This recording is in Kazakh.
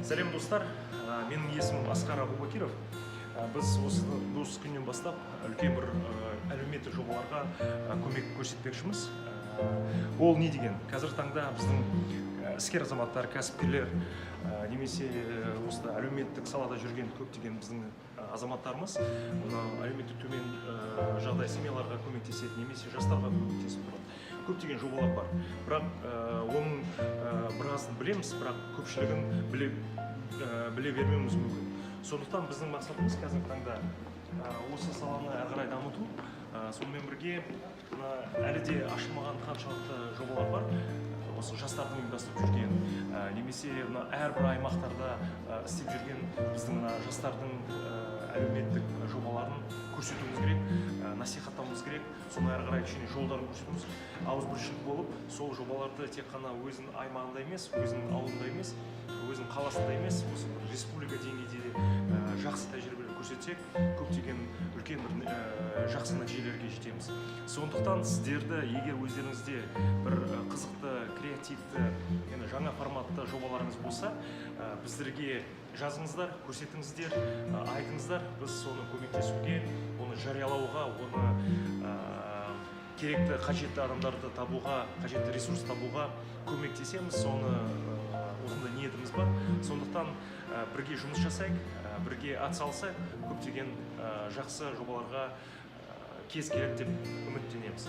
Сәлем, достар! Менің есімім Асқар Абубакиров. Біз осы күннен бастап үлкен бір әлеуметтік жобаларға көмек көрсетпекшіміз. Ол не деген? Қазіргі таңда біздің іскер азаматтар, кәсіпкерлер немесе осы әлеуметтік салада жүрген көптеген біздің азаматтарымыз мына әлеуметтік төмен жағдай семьяларға көмектеседі немесе жастарға көмектесіп тұрады. Көптеген жобалар бар, бірақ оның біразын білеміз, бірақ көпшілігін біле бермеуіміз мүмкін. Сондықтан біздің мақсатымыз қазіргі таңда осы саланы әрі қарай дамыту. Сонымен бірге мына әлі де ашылмаған қаншалықты жобалар бар, осы жастардың ұйымдастырып жүрген немесе мына әрбір аймақтарда істеп жүрген біздің мына жастардың әлеуметтік жобаларын көрсетуіміз керек, насихаттауымыз керек, соны әрі қарай кішкене жолдарын көрсетуіміз, ауызбіршілік болып, сол жобаларды тек қана өзінің аймағында емес, өзінің ауылында емес, өзінің қаласында емес, осы бір республика деңгейде де жақсы тәжірибелер көрсетсек, көптеген үлкен бір жақсы нәтижелерге жетеміз. Сондықтан сіздерді, егер өздеріңізде бір қызықты, креативті, енді жаңа форматты жобаларыңыз болса, біздерге жазыңыздар, көрсетіңіздер, айтыңыздар. Біз соны көмектесуге, оны жариялауға, оны керекті, қажетті адамдарды табуға, қажетті ресурс табуға көмектесеміз. Соны осындай ниетіміз бар. Сондықтан бірге жұмыс жасайық, бірге атсалысайық, көптеген жақсы жобаларға кез келеді деп үміттенеміз.